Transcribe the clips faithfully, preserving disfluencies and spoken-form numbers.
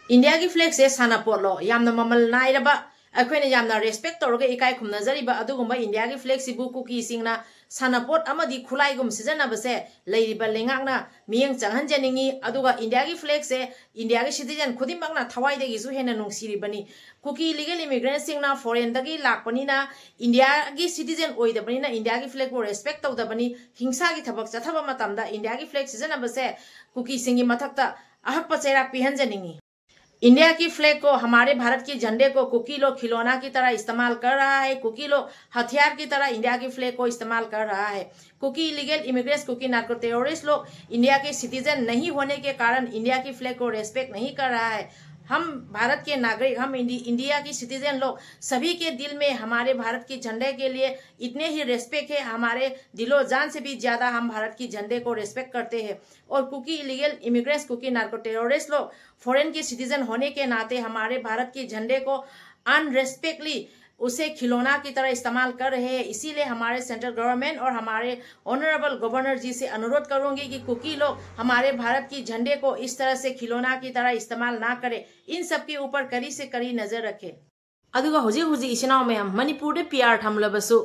ꯏꯟꯗꯤꯌꯥꯒꯤ ꯐ꯭ꯂꯦꯒꯁꯦ ꯁꯥꯟꯅꯄꯣꯠꯂꯣ? ꯌꯥꯝꯅ ꯃꯃꯜ ꯅꯥꯏꯔꯕ, ꯑꯩꯈꯣꯏꯅ ꯌꯥꯝꯅ ꯔꯦꯁꯄꯦꯛ ꯇꯧꯔꯒ ꯏꯀꯥꯏ ꯈꯨꯝꯅꯖꯔꯤꯕ ꯑꯗꯨꯒꯨꯝꯕ ꯏꯟꯗꯤꯌꯥꯒꯤ ꯐ꯭ꯂꯦꯒꯁꯤꯕꯨ ꯀꯨꯀꯤꯁꯤꯡꯅ ꯁꯥꯟꯅꯄꯣꯠ ꯑꯃꯗꯤ ꯈꯨꯠꯂꯥꯏꯒꯨꯝ ꯁꯤꯖꯤꯟꯅꯕꯁꯦ ꯂꯩꯔꯤꯕ ꯂꯩꯉꯥꯛꯅ ꯃꯤꯠꯌꯦꯡ ꯆꯪꯍꯟꯖꯅꯤꯡꯉꯤ꯫ ꯑꯗꯨꯒ ꯏꯟꯗꯤꯌꯥꯒꯤ ꯐ꯭ꯂꯦꯒꯁꯦ ꯏꯟꯗꯤꯌꯥꯒꯤ ꯁꯤꯇꯤꯖꯦꯟ ꯈꯨꯗꯤꯡꯃꯛꯅ ꯊꯋꯥꯏꯗꯒꯤꯁꯨ ꯍꯦꯟꯅ ꯅꯨꯡꯁꯤꯔꯤꯕꯅꯤ꯫ ꯀꯨꯀꯤ ꯏꯂꯤꯒꯦꯜ ꯏꯃꯤꯒ꯭ꯔꯦꯟꯁꯤꯡꯅ ꯐꯣꯔꯦꯟꯗꯒꯤ ꯂꯥꯛꯄꯅꯤꯅ, ꯏꯟꯗꯤꯌꯥꯒꯤ ꯁꯤꯇꯤꯖꯦꯟ ꯑꯣꯏꯗꯕꯅꯤꯅ ꯏꯟꯗꯤꯌꯥꯒꯤ ꯐ꯭ꯂꯦꯒꯄꯨ ꯔꯦꯁꯄꯦꯛ ꯇꯧꯗꯕꯅꯤ꯫ ꯍꯤꯡꯁꯥꯒꯤ ꯊꯕꯛ ꯆꯠꯊꯕ ꯃꯇꯝꯗ ꯏꯟꯗꯤꯌꯥꯒꯤ ꯐ꯭ꯂꯦꯒ ꯁꯤꯖꯤꯟꯅꯕꯁꯦ ꯀꯨꯀꯤꯁꯤꯡꯒꯤ ꯃꯊꯛꯇ ꯑꯍꯛꯄ ꯆꯩꯔꯥꯛ ꯄꯤꯍꯟꯖꯅꯤꯡꯉꯤ꯫ इंडिया की फ्लैग को, हमारे भारत के झंडे को कुकी लोग खिलौना की तरह इस्तेमाल कर रहा है। कुकी लोग हथियार की तरह इंडिया की फ्लैग को इस्तेमाल कर रहा है। Kuki illegal immigrants, Kuki narco terrorist लोग इंडिया के सिटीजन नहीं होने के कारण इंडिया की फ्लैग को रेस्पेक्ट नहीं कर रहा है। हम भारत के नागरिक, हम इंडि-, इंडिया की सिटीजन लोग, सभी के दिल में हमारे भारत के झंडे के लिए इतने ही रेस्पेक्ट है। हमारे दिलो जान से भी ज्यादा हम भारत की झंडे को रेस्पेक्ट करते हैं। और Kuki illegal immigrants, Kuki narco terrorist लोग फॉरेन के सिटीजन होने के नाते हमारे भारत के झंडे को अनरेस्पेक्टली उसे खिलौना की तरह इस्तेमाल कर रहे हैं। इसीलिए हमारे सेंट्रल गवर्नमेंट और हमारे ऑनरेबल गवर्नर जी से अनुरोध करूंगी कि कुकी लोग हमारे भारत की झंडे को इस तरह से खिलौना की तरह इस्तेमाल ना करें। इन सब के ऊपर कड़ी से कड़ी नजर रखें। ꯑꯗꯨꯒ ꯍꯧꯖꯤꯛ ꯍꯧꯖꯤꯛ ꯏꯆꯤꯟ ꯏꯅꯥꯎ ꯃꯌꯥꯝ, ꯃꯅꯤꯄꯨꯔꯗ ꯄꯤ ꯑꯥꯔ ꯊꯝꯂꯕꯁꯨ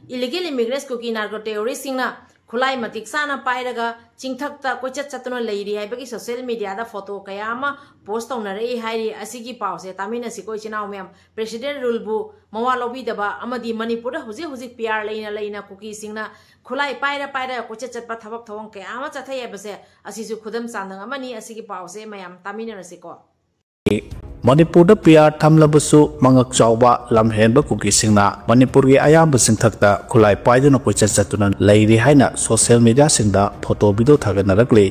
ꯏꯂꯤꯒꯦꯜ ꯏꯃꯤꯒ꯭ꯔꯦꯟꯠ ꯀꯨꯀꯤ ꯅꯥꯔꯀꯣ ꯇꯦꯔꯣꯔꯤꯁꯁꯤꯡꯅ ꯈꯨꯠꯂꯥꯏ ꯃꯇꯤꯛ ꯆꯥꯅ ꯄꯥꯏꯔꯒ ꯆꯤꯡꯊꯛꯇ ꯀꯣꯏꯆꯠ ꯆꯠꯇꯨꯅ ꯂꯩꯔꯤ ꯍꯥꯏꯕꯒꯤ ꯁꯣꯁꯤꯌꯦꯜ ꯃꯤꯗꯤꯌꯥꯗ ꯐꯣꯇꯣ ꯀꯌꯥ ꯑꯃ ꯄꯣꯁ ꯇꯧꯅꯔꯛꯏ ꯍꯥꯏꯔꯤ꯫ ꯑꯁꯤꯒꯤ ꯄꯥꯎꯁꯦ ꯇꯥꯃꯤꯟꯅꯁꯤꯀꯣ ꯏꯆꯤꯟ ꯏꯅꯥꯎ ꯃꯌꯥꯝ꯫ ꯄ꯭ꯔꯦꯁꯤꯗꯦꯟꯠ ꯔꯨꯜꯕꯨ ꯃꯋꯥ ꯂꯧꯕꯤꯗꯕ ꯑꯃꯗꯤ ꯃꯅꯤꯄꯨꯔꯗ ꯍꯧꯖꯤꯛ ꯍꯧꯖꯤꯛ ꯄꯤ ꯑꯥꯔ ꯂꯩꯅ ꯂꯩꯅ ꯀꯨꯀꯤꯁꯤꯡꯅ ꯈꯨꯠꯂꯥꯏ ꯄꯥꯏꯔ ꯄꯥꯏꯔꯒ ꯀꯣꯏꯆꯠ ꯆꯠꯄ ꯊꯕꯛ ꯊꯧꯑꯣꯡ ꯀꯌꯥ ꯑꯃ ꯆꯠꯊꯩ ꯍꯥꯏꯕꯁꯦ ꯑꯁꯤꯁꯨ ꯈꯨꯗꯝ ꯆꯥꯡꯗꯝ ꯑꯃꯅꯤ꯫ ꯑꯁꯤꯒꯤ ꯄꯥꯎꯁꯦ ꯃꯌꯥꯝ ꯇꯥꯃꯤꯟꯅꯔꯁꯤꯀꯣ꯫ ꯃꯅꯤꯄꯨꯔꯗ ꯄꯤ ꯑꯥꯔ ꯊꯝꯂꯕꯁꯨ ꯃꯉꯛ ꯆꯥꯎꯕ ꯂꯝꯍꯦꯟꯕ ꯀꯨꯀꯤꯁꯤꯡꯅ ꯃꯅꯤꯄꯨꯔꯒꯤ ꯑꯌꯥꯝꯕ ꯆꯤꯡꯊꯛꯇ ꯈꯨꯠꯂꯥꯏ ꯄꯥꯏꯗꯨꯅ ꯀꯣꯏꯆꯠ ꯆꯠꯇꯨꯅ ꯂꯩꯔꯤ ꯍꯥꯏꯅ ꯁꯣꯁꯤꯌꯦꯜ ꯃꯤꯗꯤꯌꯥꯁꯤꯡꯗ ꯐꯣꯇꯣ ꯚꯤꯗꯤꯑꯣ ꯊꯥꯒꯠꯅꯔꯛꯂꯤ꯫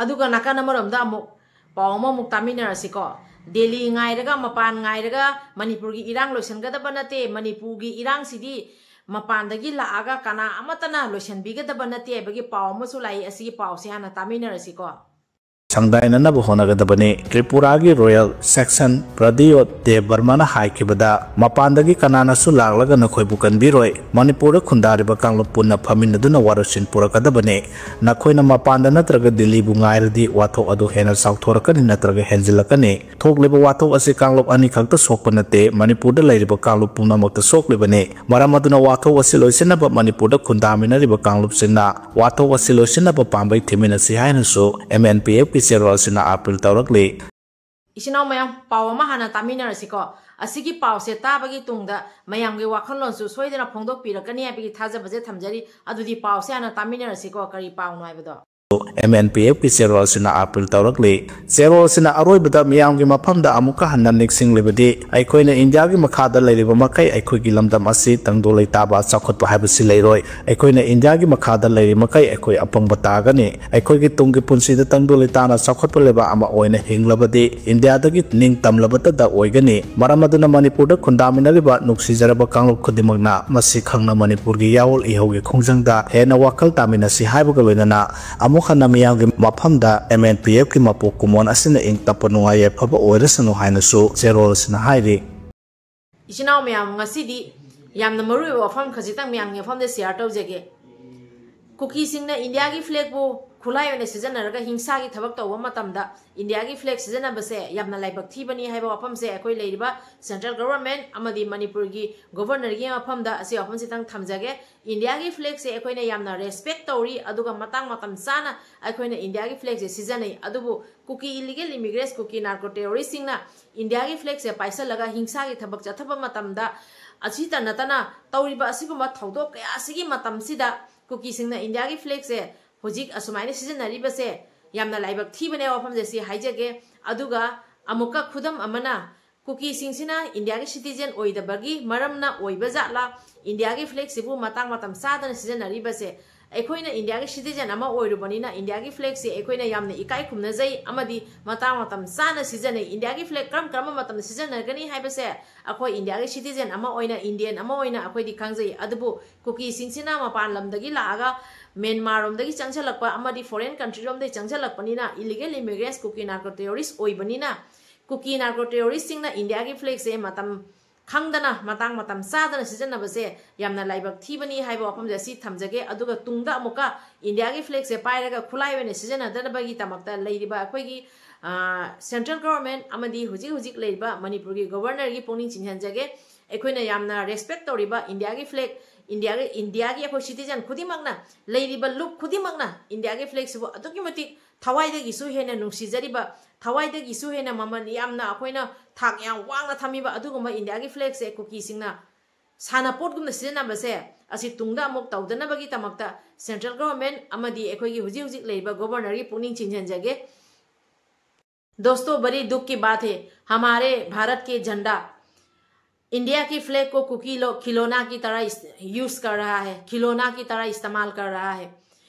ꯑꯗꯨꯒ ꯅꯥꯀꯟ ꯑꯃꯔꯣꯝꯗ ꯑꯃꯨꯛ ꯄꯥꯎ ꯑꯃꯃꯨꯛ ꯇꯥꯃꯤꯟꯅꯔꯁꯤꯀꯣ꯫ ꯗꯦꯜꯂꯤ ꯉꯥꯏꯔꯒ, ꯃꯄꯥꯟ ꯉꯥꯏꯔꯒ ꯃꯅꯤꯄꯨꯔꯒꯤ ꯏꯔꯥꯡ ꯂꯣꯏꯁꯤꯟꯒꯗꯕ ꯅꯠꯇꯦ, ꯃꯅꯤꯄꯨꯔꯒꯤ ꯏꯔꯥꯡꯁꯤꯗꯤ ꯃꯄꯥꯟꯗꯒꯤ ꯂꯥꯛꯑꯒ ꯀꯅꯥ ꯑꯃꯠꯇꯅ ꯂꯣꯏꯁꯤꯟꯕꯤꯒꯗꯕ ꯅꯠꯇꯦ ꯍꯥꯏꯕꯒꯤ ꯄꯥꯎ ꯑꯃꯁꯨ ꯂꯥꯛꯏ꯫ ꯑꯁꯤꯒꯤ ꯄꯥꯎꯁꯦ ꯍꯥꯟꯅ ꯇꯥꯃꯤꯟꯅꯔꯁꯤꯀꯣ꯫ ꯁꯪꯗꯥꯏꯅꯅꯕ ꯍꯣꯠꯅꯒꯗꯕꯅꯤ꯫ ꯇ꯭ꯔꯤꯄꯨꯔꯥꯒꯤ ꯔꯣꯌꯦꯜ ꯁꯦꯛꯁꯟ ꯄ꯭ꯔꯗꯤꯌꯣꯠ ꯗꯦꯕ ꯕꯔꯃꯅ ꯍꯥꯏꯈꯤꯕꯗ, ꯃꯄꯥꯟꯗꯒꯤ ꯀꯅꯥꯅꯁꯨ ꯂꯥꯛꯂꯒ ꯅꯈꯣꯏꯕꯨ ꯀꯟꯕꯤꯔꯣꯏ꯫ ꯃꯅꯤꯄꯨꯔꯗ ꯈꯨꯟꯗꯥꯔꯤꯕ ꯀꯥꯡꯂꯨꯞ ꯄꯨꯟꯅ ꯐꯝꯃꯤꯟꯅꯗꯨꯅ ꯋꯥꯔꯣꯏꯁꯤꯟ ꯄꯨꯔꯛꯀꯗꯕꯅꯤ꯫ ꯅꯈꯣꯏꯅ ꯃꯄꯥꯟꯗ ꯅꯠꯇ꯭ꯔꯒ ꯗꯤꯜꯂꯤꯕꯨ ꯉꯥꯏꯔꯗꯤ ꯋꯥꯊꯣꯛ ꯑꯗꯨ ꯍꯦꯟꯅ ꯆꯥꯎꯊꯣꯔꯛꯀꯅꯤ ꯅꯠꯇ꯭ꯔꯒ ꯍꯦꯟꯖꯤꯜꯂꯛꯀꯅꯤ꯫ ꯊꯣꯛꯂꯤꯕ ꯋꯥꯊꯣꯛ ꯑꯁꯤ ꯀꯥꯡꯂꯨꯞ ꯑꯅꯤꯈꯛꯇ ꯁꯣꯛꯄ ꯅꯠꯇꯦ, ꯃꯅꯤꯄꯨꯔꯗ ꯂꯩꯔꯤꯕ ꯀꯥꯡꯂꯨꯞ ꯄꯨꯝꯅꯃꯛꯇ ꯁꯣꯛꯂꯤꯕꯅꯤ꯫ ꯃꯔꯝ ꯑꯗꯨꯅ ꯋꯥꯊꯣꯛ ꯑꯁꯤ ꯂꯣꯏꯁꯤꯟꯅꯕ ꯃꯅꯤꯄꯨꯔꯗ ꯈꯨꯟꯗꯥꯃꯤꯟꯅꯔꯤꯕ ꯀꯥꯡꯂꯨꯞꯁꯤꯡꯅ ꯋꯥꯊꯣꯛ ꯑꯁꯤ ꯂꯣꯏꯁꯤꯟꯅꯕ ꯄꯥꯝꯕꯩ ꯊꯤꯃꯤꯟꯅꯁꯤ ꯍꯥꯏꯅꯁꯨ ꯑꯦꯝ ꯑꯦꯟ ꯄꯤ ꯑꯦꯐꯀꯤ ꯆꯦꯔꯣꯜ ꯑꯁꯤꯅ ꯑꯥꯄꯤꯜ ꯇꯧꯔꯛꯂꯤ꯫ ꯏꯆꯤꯟ ꯏꯅꯥꯎ ꯃꯌꯥꯝ, ꯄꯥꯎ ꯑꯃ ꯍꯥꯟꯅ ꯇꯥꯃꯤꯟꯅꯔꯁꯤꯀꯣ꯫ ꯑꯁꯤꯒꯤ ꯄꯥꯎꯁꯦ ꯇꯥꯕꯒꯤ ꯇꯨꯡꯗ ꯃꯌꯥꯝꯒꯤ ꯋꯥꯈꯜꯂꯣꯟꯁꯨ ꯁꯣꯏꯗꯅ ꯐꯣꯡꯗꯣꯛꯄꯤꯔꯛꯀꯅꯤ ꯍꯥꯏꯕꯒꯤ ꯊꯥꯖꯕꯁꯦ ꯊꯝꯖꯔꯤ꯫ ꯑꯗꯨꯗꯤ ꯄꯥꯎꯁꯦ ꯍꯥꯟꯅ ꯇꯥꯃꯤꯟꯅꯔꯁꯤꯀꯣ, ꯀꯔꯤ ꯄꯥꯎꯅꯣ ꯍꯥꯏꯕꯗꯣ꯫ ꯑꯦꯝ ꯑꯦꯟ ꯄꯤ ꯑꯦꯐꯀꯤ ꯆꯦꯔꯣꯜ ꯑꯁꯤꯅ ꯑꯥꯄꯤꯜ ꯇꯧꯔꯛꯂꯤ꯫ ꯆꯦꯔꯣꯜ ꯑꯁꯤꯅ ꯑꯔꯣꯏꯕꯗ ꯃꯤꯌꯥꯝꯒꯤ ꯃꯐꯝꯗ ꯑꯃꯨꯛꯀ ꯍꯟꯅ ꯅꯤꯡꯁꯤꯡꯂꯤꯕꯗꯤ, ꯑꯩꯈꯣꯏꯅ ꯏꯟꯗꯤꯌꯥꯒꯤ ꯃꯈꯥꯗ ꯂꯩꯔꯤꯕ ꯃꯈꯩ ꯑꯩꯈꯣꯏꯒꯤ ꯂꯝꯗꯝ ꯑꯁꯤ ꯇꯪꯗꯨ ꯂꯩꯇꯥꯕ, ꯆꯥꯎꯈꯠꯄ ꯍꯥꯏꯕꯁꯤ ꯂꯩꯔꯣꯏ꯫ ꯑꯩꯈꯣꯏꯅ ꯏꯟꯗꯤꯌꯥꯒꯤ ꯃꯈꯥꯗ ꯂꯩꯔꯤ ꯃꯈꯩ ꯑꯩꯈꯣꯏ ꯑꯄꯪꯕ ꯇꯥꯒꯅꯤ꯫ ꯑꯩꯈꯣꯏꯒꯤ ꯇꯨꯡꯒꯤ ꯄꯨꯟꯁꯤꯗ ꯇꯪꯗꯨ ꯂꯩꯇꯥꯅ ꯆꯥꯎꯈꯠꯄ ꯂꯩꯕꯥꯛ ꯑꯃ ꯑꯣꯏꯅ ꯍꯤꯡꯂꯕꯗꯤ ꯏꯟꯗꯤꯌꯥꯗꯒꯤ ꯅꯤꯡ ꯇꯝꯂꯕꯇꯗ ꯑꯣꯏꯒꯅꯤ꯫ ꯃꯔꯝ ꯑꯗꯨꯅ ꯃꯅꯤꯄꯨꯔꯗ ꯈꯨꯟꯗꯥꯃꯤꯟꯅꯔꯤꯕ ꯅꯨꯡꯁꯤꯖꯔꯕ ꯀꯥꯡꯂꯨꯞ ꯈꯨꯗꯤꯡꯃꯛꯅ ꯃꯁꯤ ꯈꯪꯅ ꯃꯅꯤꯄꯨꯔꯒꯤ ꯌꯥꯑꯣꯜ ꯏꯍꯧꯒꯤ ꯈꯣꯡꯖꯪꯗ ꯍꯦꯟꯅ ꯋꯥꯈꯜ ꯇꯥꯃꯤꯟꯅꯁꯤ ꯍꯥꯏꯕꯒ ꯂꯣꯏꯅꯅ ꯑꯃꯨꯛ ꯍꯟꯅ ꯃꯤꯌꯥꯝꯒꯤ ꯃꯐꯝꯗ ꯑꯦꯝ ꯑꯦꯟ ꯄꯤ ꯑꯦꯐꯀꯤ ꯃꯄꯣꯛ ꯀꯨꯝꯑꯣꯟ ꯑꯁꯤꯅ ꯏꯪ ꯇꯞꯄ ꯅꯨꯡꯉꯥꯏ ꯌꯥꯏꯐꯕ ꯑꯣꯏꯔꯁꯅꯨ ꯍꯥꯏꯅꯁꯨ ꯆꯦꯔꯣꯜ ꯑꯁꯤꯅ ꯍꯥꯏꯔꯤ꯫ ꯏꯆꯤꯟ ꯏꯅꯥꯎ ꯃꯌꯥꯝ, ꯉꯁꯤꯗꯤ ꯌꯥꯝꯅ ꯃꯔꯨꯑꯣꯏꯕ ꯋꯥꯐꯝ ꯈꯖꯤꯛꯇꯪ ꯃꯌꯥꯝꯒꯤ ꯃꯐꯝꯗ ꯁꯤꯌꯥꯔ ꯇꯧꯖꯒꯦ꯫ ꯀꯨꯀꯤꯁꯤꯡꯅ ꯏꯟꯗꯤꯌꯥꯒꯤ ꯐ꯭ꯂꯦꯒꯄꯨ ꯈꯨꯠꯂꯥꯏ ꯑꯣꯏꯅ ꯁꯤꯖꯤꯟꯅꯔꯒ ꯍꯤꯡꯁꯥꯒꯤ ꯊꯕꯛ ꯇꯧꯕ ꯃꯇꯝꯗ ꯏꯟꯗꯤꯌꯥꯒꯤ ꯐ꯭ꯂꯦꯒ ꯁꯤꯖꯤꯟꯅꯕꯁꯦ ꯌꯥꯝꯅ ꯂꯥꯏꯕꯛ ꯊꯤꯕꯅꯤ ꯍꯥꯏꯕ ꯋꯥꯐꯝꯁꯦ ꯑꯩꯈꯣꯏ ꯂꯩꯔꯤꯕ ꯁꯦꯟꯇ꯭ꯔꯦꯜ ꯒꯣꯚꯔꯟꯃꯦꯟꯠ ꯑꯃꯗꯤ ꯃꯅꯤꯄꯨꯔꯒꯤ ꯒꯣꯚꯔꯅꯔꯒꯤ ꯃꯐꯝꯗ ꯑꯁꯤ ꯋꯥꯐꯝꯁꯤꯇꯪ ꯊꯝꯖꯒꯦ꯫ ꯏꯟꯗꯤꯌꯥꯒꯤ ꯐ꯭ꯂꯦꯒꯁꯦ ꯑꯩꯈꯣꯏꯅ ꯌꯥꯝꯅ ꯔꯦꯁꯄꯦꯛ ꯇꯧꯔꯤ, ꯑꯗꯨꯒ ꯃꯇꯥꯡ ꯃꯇꯝ ꯆꯥꯅ ꯑꯩꯈꯣꯏꯅ ꯏꯟꯗꯤꯌꯥꯒꯤ ꯐ꯭ꯂꯦꯒꯁꯦ ꯁꯤꯖꯤꯟꯅꯩ꯫ ꯑꯗꯨꯕꯨ ꯀꯨꯀꯤ ꯏꯂꯤꯒꯦꯜ ꯏꯃꯤꯒ꯭ꯔꯦꯟꯠꯁ, ꯀꯨꯀꯤ ꯅꯥꯔꯀꯣ ꯇꯦꯔꯣꯔꯤꯁꯁꯤꯡꯅ ꯏꯟꯗꯤꯌꯥꯒꯤ ꯐ꯭ꯂꯦꯒꯁꯦ ꯄꯥꯏꯁꯜꯂꯒ ꯍꯤꯡꯁꯥꯒꯤ ꯊꯕꯛ ꯆꯠꯊꯕ ꯃꯇꯝꯗ, ꯑꯁꯤꯇ ꯅꯠꯇꯅ ꯇꯧꯔꯤꯕ ꯑꯁꯤꯒꯨꯝꯕ ꯊꯧꯗꯣꯛ ꯀꯌꯥ ꯑꯁꯤꯒꯤ ꯃꯇꯝꯁꯤꯗ ꯀꯨꯀꯤꯁꯤꯡꯅ ꯏꯟꯗꯤꯌꯥꯒꯤ ꯐ꯭ꯂꯦꯒꯁꯦ ꯍꯧꯖꯤꯛ ꯑꯁꯨꯃꯥꯏꯅ ꯁꯤꯖꯤꯟꯅꯔꯤꯕꯁꯦ ꯌꯥꯝꯅ ꯂꯥꯏꯕꯛ ꯊꯤꯕꯅꯦ, ꯋꯥꯐꯝꯁꯦ ꯁꯤ ꯍꯥꯏꯖꯒꯦ꯫ ꯑꯗꯨꯒ ꯑꯃꯨꯛꯀ ꯈꯨꯗꯝ ꯑꯃꯅ, ꯀꯨꯀꯤꯁꯤꯡꯁꯤꯅ ꯏꯟꯗꯤꯌꯥꯒꯤ ꯁꯤꯇꯤꯖꯦꯟ ꯑꯣꯏꯗꯕꯒꯤ ꯃꯔꯝꯅ ꯑꯣꯏꯕ ꯖꯥꯠꯂꯥ ꯏꯟꯗꯤꯌꯥꯒꯤ ꯐ꯭ꯂꯦꯒꯁꯤꯕꯨ ꯃꯇꯥꯡ ꯃꯇꯝ ꯆꯥꯗꯅ ꯁꯤꯖꯤꯟꯅꯔꯤꯕꯁꯦ? ꯑꯩꯈꯣꯏꯅ ꯏꯟꯗꯤꯌꯥꯒꯤ ꯁꯤꯇꯤꯖꯦꯟ ꯑꯃ ꯑꯣꯏꯔꯨꯕꯅꯤꯅ ꯏꯟꯗꯤꯌꯥꯒꯤ ꯐ꯭ꯂꯦꯒꯁꯤ ꯑꯩꯈꯣꯏꯅ ꯌꯥꯝꯅ ꯏꯀꯥꯏ ꯈꯨꯝꯅꯖꯩ ꯑꯃꯗꯤ ꯃꯇꯥꯡ ꯃꯇꯝ ꯆꯥꯅ ꯁꯤꯖꯤꯟꯅꯩ꯫ ꯏꯟꯗꯤꯌꯥꯒꯤ ꯐ꯭ꯂꯦꯒ ꯀꯔꯝ ꯀꯔꯝꯕ ꯃꯇꯝꯗ ꯁꯤꯖꯤꯟꯅꯒꯅꯤ ꯍꯥꯏꯕꯁꯦ ꯑꯩꯈꯣꯏ ꯏꯟꯗꯤꯌꯥꯒꯤ ꯁꯤꯇꯤꯖꯦꯟ ꯑꯃ ꯑꯣꯏꯅ, ꯏꯟꯗꯤꯌꯟ ꯑꯃ ꯑꯣꯏꯅ ꯑꯩꯈꯣꯏꯗꯤ ꯈꯪꯖꯩ꯫ ꯑꯗꯨꯕꯨ ꯀꯨꯀꯤꯁꯤꯡꯁꯤꯅ ꯃꯄꯥꯟ ꯂꯝꯗꯒꯤ ꯂꯥꯛꯑꯒ ꯃ꯭ꯌꯥꯟꯃꯥꯔ ꯔꯣꯝꯗꯒꯤ ꯆꯪꯁꯤꯜꯂꯛꯄ ꯑꯃꯗꯤ foreign country ꯔꯣꯝꯗꯒꯤ ꯆꯪꯁꯤꯜꯂꯛꯄꯅꯤꯅ, illegal immigrants ꯀꯨꯀꯤ narco terrorist ꯑꯣꯏꯕꯅꯤꯅ, ꯀꯨꯀꯤ narco terrorist ꯁꯤꯡꯅ ꯏꯟꯗꯤꯌꯥꯒꯤ flag ꯁꯦ ꯃꯇꯝ ꯈꯪꯗꯅ, ꯃꯇꯥꯡ ꯃꯇꯝ ꯆꯥꯗꯅ ꯁꯤꯖꯤꯟꯅꯕꯁꯦ ꯌꯥꯝꯅ ꯂꯥꯏꯕꯛ ꯊꯤꯕꯅꯤ ꯍꯥꯏꯕ ꯋꯥꯐꯝꯁꯦ ꯑꯁꯤ ꯊꯝꯖꯒꯦ꯫ ꯑꯗꯨꯒ ꯇꯨꯡꯗ ꯑꯃꯨꯛꯀ ꯏꯟꯗꯤꯌꯥꯒꯤ flag ꯁꯦ ꯄꯥꯏꯔꯒ ꯈꯨꯠꯂꯥꯏ ꯑꯣꯏꯅ ꯁꯤꯖꯤꯟꯅꯗꯅꯕꯒꯤꯗꯃꯛꯇ ꯂꯩꯔꯤꯕ ꯑꯩꯈꯣꯏꯒꯤ, ꯑ, central government ꯑꯃꯗꯤ ꯍꯧꯖꯤꯛ ꯍꯧꯖꯤꯛ ꯂꯩꯔꯤꯕ ꯃꯅꯤꯄꯨꯔꯒꯤ governor ꯒꯤ ꯄꯨꯛꯅꯤꯡ ꯆꯤꯡꯁꯤꯟꯖꯒꯦ꯫ ꯑꯩꯈꯣꯏꯅ ꯌꯥꯝꯅ respect ꯇꯧꯔꯤꯕ ꯏꯟꯗꯤꯌꯥꯒꯤ flag, ꯏꯟꯗꯤꯌꯥꯒꯤ, ꯏꯟꯗꯤꯌꯥꯒꯤ ꯑꯩꯈꯣꯏ citizen ꯈꯨꯗꯤꯡꯃꯛꯅ, ꯂꯩꯔꯤꯕ ꯂꯨꯞ ꯈꯨꯗꯤꯡꯃꯛꯅ ꯏꯟꯗꯤꯌꯥꯒꯤ flag ꯁꯤꯕꯨ ꯑꯗꯨꯛꯀꯤ ꯃꯇꯤꯛ ꯊꯋꯥꯏꯗꯒꯤꯁꯨ ꯍꯦꯟꯅ ꯅꯨꯡꯁꯤꯖꯔꯤꯕ, ꯊꯋꯥꯏꯗꯒꯤꯁꯨ ꯍꯦꯟꯅ ꯃꯃꯜ ꯌꯥꯝꯅ ꯑꯩꯈꯣꯏꯅ ꯊꯥꯛ ꯌꯥꯝ ꯋꯥꯡꯅ ꯊꯝꯃꯤꯕ ꯑꯗꯨꯒꯨꯝꯕ ꯏꯟꯗꯤꯌꯥꯒꯤ flag ꯁꯦ ꯀꯨꯀꯤꯁꯤꯡꯅ ꯁꯥꯟꯅꯄꯣꯠꯒꯨꯝꯅ ꯁꯤꯖꯤꯟꯅꯕꯁꯦ ꯑꯁꯤ ꯇꯨꯡꯗ ꯑꯃꯨꯛ ꯇꯧꯗꯅꯕꯒꯤꯗꯃꯛꯇ central government ꯑꯃꯗꯤ ꯑꯩꯈꯣꯏꯒꯤ ꯍꯧꯖꯤꯛ ꯍꯧꯖꯤꯛ ꯂꯩꯔꯤꯕ governor ꯒꯤ ꯄꯨꯛꯅꯤꯡ ꯆꯤꯡꯁꯤꯟꯖꯒꯦ꯫ दोस्तों, बड़ी दुख की बात है, हमारे भारत के झंडा, इंडिया की flag को कुकी लोग खिलौना की तरह इस-, use कर रहा है, खिलौना की तरह इस्तेमाल कर रहा है।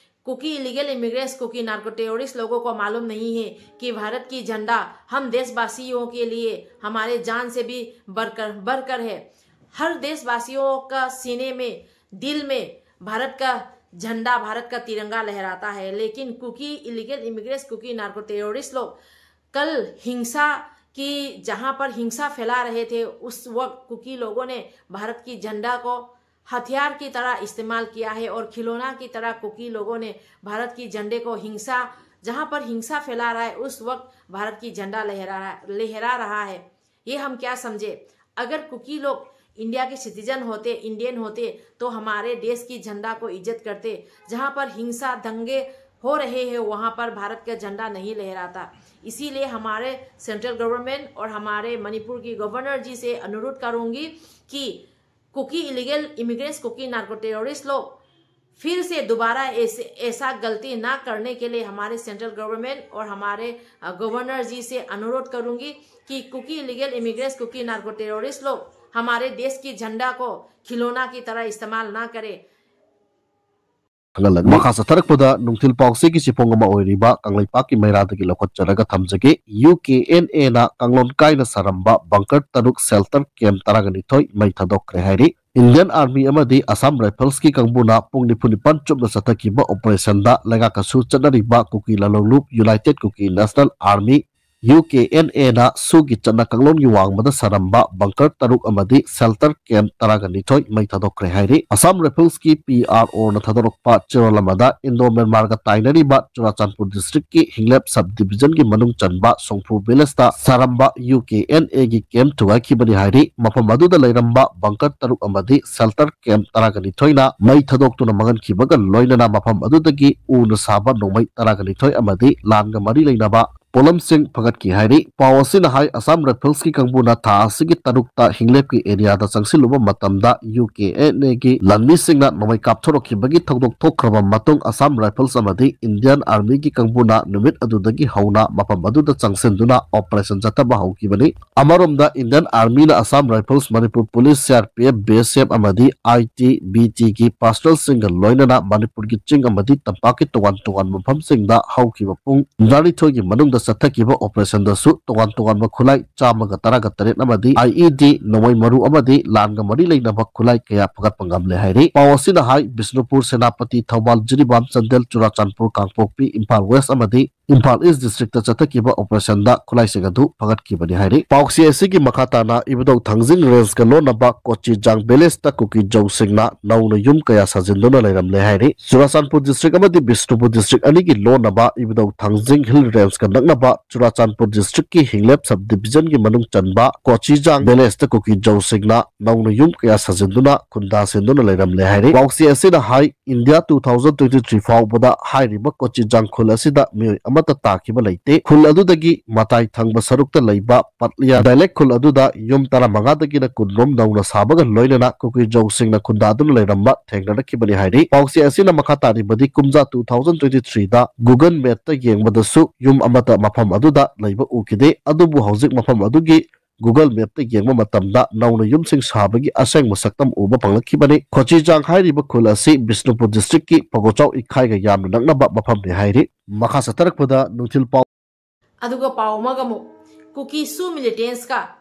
Kuki illegal immigrants, Kuki narco terrorist लोगों को मालूम नहीं है कि भारत की झंडा हम देशवासियों के लिए हमारे जान से भी बढ़कर, बढ़कर है। हर देशवासियों का सीने में, दिल में भारत का झंडा, भारत का तिरंगा लहराता है, लेकिन Kuki illegal immigrants, Kuki narco terrorist लोग कल हिंसा की, जहां पर हिंसा फैला रहे थे, उस वक्त कुकी लोगों ने भारत की झंडा को हथियार की तरह इस्तेमाल किया है और खिलौना की तरह कुकी लोगों ने भारत की झंडे को हिंसा, जहां पर हिंसा फैला रहा है, उस वक्त भारत की झंडा लहरा, लहरा रहा है। ये हम क्या समझे? अगर कुकी लोग इंडिया के citizen होते, इंडियन होते, तो हमारे देश की झंडा को इज्जत करते। जहां पर हिंसा, दंगे हो रहे हैं, वहां पर भारत का झंडा नहीं लहराता। इसीलिए हमारे central government और हमारे मणिपुर की governor जी से अनुरोध करूंगी कि Kuki illegal immigrants, Kuki narco terrorist लोग फिर से दोबारा ऐसे, ऐसा गलती ना करने के लिए हमारे central government और हमारे, अ, governor जी से अनुरोध करूंगी कि Kuki illegal immigrants, Kuki narco terrorist लोग हमारे देश की झंडा को खिलौना की तरह इस्तेमाल ना करें। ꯈꯪꯍꯜꯂꯒꯅꯤ꯫ ꯃꯈꯥ ꯆꯠꯊꯔꯛꯄꯗ ꯅꯨꯡꯊꯤꯜ ꯄꯥꯎꯆꯦꯒꯤ ꯆꯤꯐꯣꯡ ꯑꯃ ꯑꯣꯏꯔꯤꯕ ꯀꯪꯂꯩꯄꯥꯛꯀꯤ ꯃꯩꯔꯥꯗꯒꯤ ꯂꯧꯈꯠꯆꯔꯒ ꯊꯝꯖꯒꯦ꯫ ꯌꯨ ꯀꯦ ꯑꯦꯟ ꯑꯦꯅ ꯀꯥꯡꯂꯣꯟ ꯀꯥꯏꯅ ꯁꯥꯔꯝꯕ ꯕꯪꯀꯔ ꯇꯔꯨꯛ, ꯁꯦꯜꯇꯔ ꯀꯦꯝ ꯇꯔꯥꯒ ꯅꯤꯊꯣꯏ ꯃꯩ ꯊꯥꯗꯣꯛꯈ꯭ꯔꯦ ꯍꯥꯏꯔꯤ꯫ ꯏꯟꯗꯤꯌꯟ ꯑꯥꯔꯃꯤ ꯑꯃꯗꯤ ꯑꯁꯥꯝ ꯔꯥꯏꯐꯜꯁꯀꯤ ꯀꯥꯡꯕꯨꯅ ꯄꯨꯡ ꯅꯤꯐꯨ ꯅꯤꯄꯥꯟ ꯆꯨꯞꯅ ꯆꯠꯊꯈꯤꯕ ꯑꯣꯄꯔꯦꯁꯟꯗ ꯂꯩꯉꯥꯛꯀꯁꯨ ꯆꯠꯅꯔꯤꯕ ꯀꯨꯀꯤ ꯂꯥꯂꯣꯡꯂꯨꯞ united Kuki national army, U K N ꯑꯦꯅ ꯁꯨꯒꯤ ꯆꯠꯅ ꯀꯥꯡꯂꯣꯟꯒꯤ ꯋꯥꯡꯃꯗ ꯁꯥꯔꯝꯕ ꯕꯪꯀꯔ ꯇꯔꯨꯛ ꯑꯃꯗꯤ ꯁꯦꯜꯇꯔ ꯀꯦꯝ ꯇꯔꯥꯒ ꯅꯤꯊꯣꯏ ꯃꯩ ꯊꯥꯗꯣꯛꯈ꯭ꯔꯦ ꯍꯥꯏꯔꯤ꯫ ꯑꯁꯥꯝ ꯔꯥꯏꯐꯜꯁꯀꯤ ꯄꯤ ꯑꯥꯔ ꯑꯣꯅ ꯊꯥꯗꯣꯔꯛꯄ ꯆꯦꯔꯣꯜ ꯑꯃꯗ ꯏꯟꯗꯣ ꯃ꯭ꯌꯥꯟꯃꯥꯔꯒ ꯇꯥꯏꯅꯔꯤꯕ ꯆꯨꯔꯥꯆꯥꯟꯄꯨꯔ ꯗꯤꯁꯇ꯭ꯔꯤꯛꯀꯤ ꯍꯤꯡꯂꯦꯞ ꯁꯕ ꯗꯤꯕꯤꯖꯟꯒꯤ ꯃꯅꯨꯡ ꯆꯟꯕ ꯁꯣꯡꯐꯨ ꯚꯤꯂꯦꯖꯇ ꯁꯥꯔꯝꯕ ꯌꯨ ꯀꯦ ꯑꯦꯟ ꯑꯦꯒꯤ ꯀꯦꯝ ꯊꯨꯒꯥꯏꯈꯤꯕꯅꯤ ꯍꯥꯏꯔꯤ꯫ ꯃꯐꯝ ꯑꯗꯨꯗ ꯂꯩꯔꯝꯕ ꯕꯪꯀꯔ ꯇꯔꯨꯛ ꯑꯃꯗꯤ ꯁꯦꯜꯇꯔ ꯀꯦꯝ ꯇꯔꯥꯒ ꯅꯤꯊꯣꯏꯅ ꯃꯩ ꯊꯥꯗꯣꯛꯇꯨꯅ ꯃꯥꯡꯍꯟꯈꯤꯕꯒ ꯂꯣꯏꯅꯅ ꯃꯐꯝ ꯑꯗꯨꯗꯒꯤ ꯎꯅ ꯁꯥꯕ ꯅꯣꯡꯃꯩ ꯇꯔꯥꯒ ꯅꯤꯊꯣꯏ ꯑꯃꯗꯤ ꯂꯥꯟꯒ ꯃꯔꯤ ꯂꯩꯅꯕ ꯄꯣꯠꯂꯝꯁꯤꯡ ꯐꯒꯠꯈꯤ ꯍꯥꯏꯔꯤ꯫ ꯄꯥꯎ ꯑꯁꯤꯅ ꯍꯥꯏ, ꯑꯁꯥꯝ ꯔꯥꯏꯐꯜꯁꯀꯤ ꯀꯥꯡꯕꯨꯅ ꯊꯥ ꯑꯁꯤꯒꯤ ꯇꯔꯨꯛꯇ ꯍꯤꯡꯂꯦꯞꯀꯤ ꯑꯦꯔꯤꯌꯥꯗ ꯆꯪꯁꯤꯜꯂꯨꯕ ꯃꯇꯝꯗ ꯌꯨ ꯀꯦ ꯑꯦꯟ ꯑꯦꯒꯤ ꯂꯥꯟꯃꯤꯁꯤꯡꯅ ꯅꯣꯡꯃꯩ ꯀꯥꯞꯊꯣꯔꯛꯈꯤꯕꯒꯤ ꯊꯧꯗꯣꯛ ꯊꯣꯛꯈ꯭ꯔꯕ ꯃꯇꯨꯡ, ꯑꯁꯥꯝ ꯔꯥꯏꯐꯜꯁ ꯑꯃꯗꯤ ꯏꯟꯗꯤꯌꯟ ꯑꯥꯔꯃꯤꯒꯤ ꯀꯥꯡꯕꯨꯅ ꯅꯨꯃꯤꯠ ꯑꯗꯨꯗꯒꯤ ꯍꯧꯅ ꯃꯐꯝ ꯑꯗꯨꯗ ꯆꯪꯁꯤꯟꯗꯨꯅ ꯑꯣꯄꯔꯦꯁꯟ ꯆꯠꯊꯕ ꯍꯧꯈꯤꯕꯅꯤ꯫ ꯑꯃꯔꯣꯝꯗ, ꯏꯟꯗꯤꯌꯟ ꯑꯥꯔꯃꯤꯅ Assam rifles, Manipur police, C R P F, B S F ꯑꯃꯗꯤ ꯑꯥꯏ ꯇꯤ ꯕꯤ ꯇꯤꯒꯤ ꯄꯥꯔꯁꯅꯦꯜꯁꯤꯡꯒ ꯂꯣꯏꯅꯅ ꯃꯅꯤꯄꯨꯔꯒꯤ ꯆꯤꯡ ꯑꯃꯗꯤ ꯇꯝꯄꯥꯛꯀꯤ ꯇꯣꯉꯥꯟ ꯇꯣꯉꯥꯟꯕ ꯃꯐꯝꯁꯤꯡꯗ ꯍꯧꯈꯤꯕ ꯄꯨꯡ ꯍꯨꯝꯗ꯭ꯔꯥꯅꯤꯊꯣꯏꯒꯤ ꯃꯅꯨꯡꯗ ꯆꯠꯊꯈꯤꯕ ꯑꯣꯄꯔꯦꯁꯟꯗꯁꯨ ꯇꯣꯉꯥꯟ ꯇꯣꯉꯥꯟꯕ ꯈꯨꯠꯂꯥꯏ ꯆꯥꯝꯃꯒ ꯇꯔꯥꯒ ꯇꯔꯦꯠ ꯑꯃꯗꯤ ꯑꯥꯏ ꯏ ꯗꯤ, ꯅꯣꯡꯃꯩ ꯃꯔꯨ ꯑꯃꯗꯤ ꯂꯥꯟꯒ ꯃꯔꯤ ꯂꯩꯅꯕ ꯈꯨꯠꯂꯥꯏ ꯀꯌꯥ ꯐꯒꯠꯄ ꯉꯝꯂꯦ ꯍꯥꯏꯔꯤ꯫ ꯄꯥꯎ ꯑꯁꯤꯅ ꯍꯥꯏ, ꯕꯤꯁꯅꯨꯄꯨꯔ, ꯁꯦꯅꯥꯄꯇꯤ, ꯊꯧꯕꯥꯜ, ꯖꯤꯔꯤꯕꯥꯝ, ꯆꯥꯟꯗꯦꯜ, ꯆꯨꯔꯥꯆꯥꯟꯄꯨꯔ, ꯀꯥꯡꯄꯣꯛꯄꯤ, ꯏꯝꯐꯥꯜ ꯋꯦꯁ ꯑꯃꯗꯤ ꯏꯝꯐꯥꯜ ꯏꯁ ꯗꯤꯁꯇ꯭ꯔꯤꯛꯇ ꯆꯠꯊꯈꯤꯕ ꯑꯣꯄꯔꯦꯁꯟꯗ ꯈꯨꯠꯂꯥꯏꯁꯤꯡ ꯑꯗꯨ ꯐꯒꯠꯈꯤꯕꯅꯤ ꯍꯥꯏꯔꯤ꯫ ꯄꯥꯎꯆꯦ ꯑꯁꯤꯒꯤ ꯃꯈꯥ ꯇꯥꯅ ꯏꯕꯨꯙꯧ ꯊꯥꯡꯖꯤꯡ ꯔꯦꯟꯖꯀ ꯂꯣꯟꯅꯕ ꯀꯣꯆꯤꯖꯥꯡ ꯚꯤꯂꯦꯖꯇ ꯀꯨꯀꯤ ꯖꯧꯁꯤꯡꯅ ꯅꯧꯅ ꯌꯨꯝ ꯀꯌꯥ ꯁꯥꯖꯤꯟꯗꯨꯅ ꯂꯩꯔꯝꯂꯦ ꯍꯥꯏꯔꯤ꯫ ꯆꯨꯔꯥꯆꯥꯟꯄꯨꯔ ꯗꯤꯁꯇ꯭ꯔꯤꯛ ꯑꯃꯗꯤ ꯕꯤꯁꯅꯨꯄꯨꯔ ꯗꯤꯁꯇ꯭ꯔꯤꯛ ꯑꯅꯤꯒꯤ ꯂꯣꯟꯅꯕ ꯏꯕꯨꯙꯧ ꯊꯥꯡꯖꯤꯡ ꯍꯤꯜ ꯔꯦꯟꯖꯀ ꯅꯛꯅꯕ ꯆꯨꯔꯥꯆꯥꯟꯄꯨꯔ ꯗꯤꯁꯇ꯭ꯔꯤꯛꯀꯤ ꯍꯤꯡꯂꯦꯞ ꯁꯕ ꯗꯤꯕꯤꯖꯟꯒꯤ ꯃꯅꯨꯡ ꯆꯟꯕ ꯀꯣꯆꯤꯖꯥꯡ ꯚꯤꯂꯦꯖꯇ ꯀꯨꯀꯤ ꯖꯧꯁꯤꯡꯅ ꯅꯧꯅ ꯌꯨꯝ ꯀꯌꯥ ꯁꯥꯖꯤꯟꯗꯨꯅ ꯈꯨꯟꯗꯥ ꯁꯦꯟꯗꯨꯅ ꯂꯩꯔꯝꯂꯦ ꯍꯥꯏꯔꯤ꯫ ꯄꯥꯎꯆꯦ ꯑꯁꯤꯅ ꯍꯥꯏ, India two thousand twenty three ꯐꯥꯎꯕꯗ ꯍꯥꯏꯔꯤꯕ ꯀꯣꯆꯤꯖꯥꯡ ꯈꯨꯜ ꯑꯁꯤꯗ ꯃꯤꯑꯣꯏ ꯑꯃꯠꯇ ꯇꯥꯈꯤꯕ ꯂꯩꯇꯦ꯫ ꯈꯨꯜ ꯑꯗꯨꯗꯒꯤ ꯃꯇꯥꯏ ꯊꯪꯕ ꯁꯔꯨꯛꯇ ꯂꯩꯕ ꯄꯠꯂꯤꯌꯥ ꯗꯥꯏꯂꯦꯛ ꯈꯨꯜ ꯑꯗꯨꯗ ꯌꯨꯝ ꯇꯔꯥꯃꯉꯥꯗꯒꯤꯅ ꯀꯨꯟꯔꯣꯝ ꯅꯧꯅ ꯁꯥꯕꯒ ꯂꯣꯏꯅꯅ ꯀꯨꯀꯤ ꯖꯧꯁꯤꯡꯅ ꯈꯨꯟꯗꯥꯗꯨꯅ ꯂꯩꯔꯝꯕ ꯊꯦꯡꯅꯔꯛꯈꯤꯕꯅꯤ ꯍꯥꯏꯔꯤ꯫ ꯄꯥꯎꯆꯦ ꯑꯁꯤꯅ ꯃꯈꯥ ꯇꯥꯔꯤꯕꯗꯤ ꯀꯨꯝꯖꯥ ꯇꯨ ꯊꯥꯎꯖꯟ ꯇ꯭ꯋꯦꯟꯇꯤ ꯊ꯭ꯔꯤꯗ ꯒꯨꯒꯜ ꯃꯦꯞꯇ ꯌꯦꯡꯕꯗꯁꯨ ꯌꯨꯝ ꯑꯃꯠꯇ ꯃꯐꯝ ꯑꯗꯨꯗ ꯂꯩꯕ ꯎꯈꯤꯗꯦ꯫ ꯑꯗꯨꯕꯨ ꯍꯧꯖꯤꯛ ꯃꯐꯝ ꯑꯗꯨꯒꯤ Google Map-ꯇ ꯌꯦꯡꯕ ꯃꯇꯝꯗ ꯅꯧꯅ ꯌꯨꯝꯁꯤꯡ ꯁꯥꯕꯒꯤ ꯑꯁꯦꯡꯕ ꯁꯛꯇꯝ ꯎꯕ ꯐꯪꯂꯛꯈꯤꯕꯅꯤ꯫ ꯈꯣꯆꯤꯖꯥꯡ ꯍꯥꯏꯔꯤꯕ ꯈꯨꯜ ꯑꯁꯤ ꯕꯤꯁꯅꯨꯄꯨꯔ district-ꯀꯤ ꯄꯒꯣꯆꯥꯎ ꯏꯈꯥꯏꯒ ꯌꯥꯝꯅ ꯅꯛꯅꯕ ꯃꯐꯝꯅꯤ ꯍꯥꯏꯔꯤ꯫ ꯃꯈꯥ ꯆꯠꯊꯔꯛꯄꯗ ꯅꯨꯡꯊꯤꯜ ꯄꯥꯎ꯫ ꯑꯗꯨꯒ ꯄꯥꯎ ꯑꯃꯒ ꯑꯃꯨꯛ, ꯀꯨꯀꯤ ꯁꯨ militants-ꯀ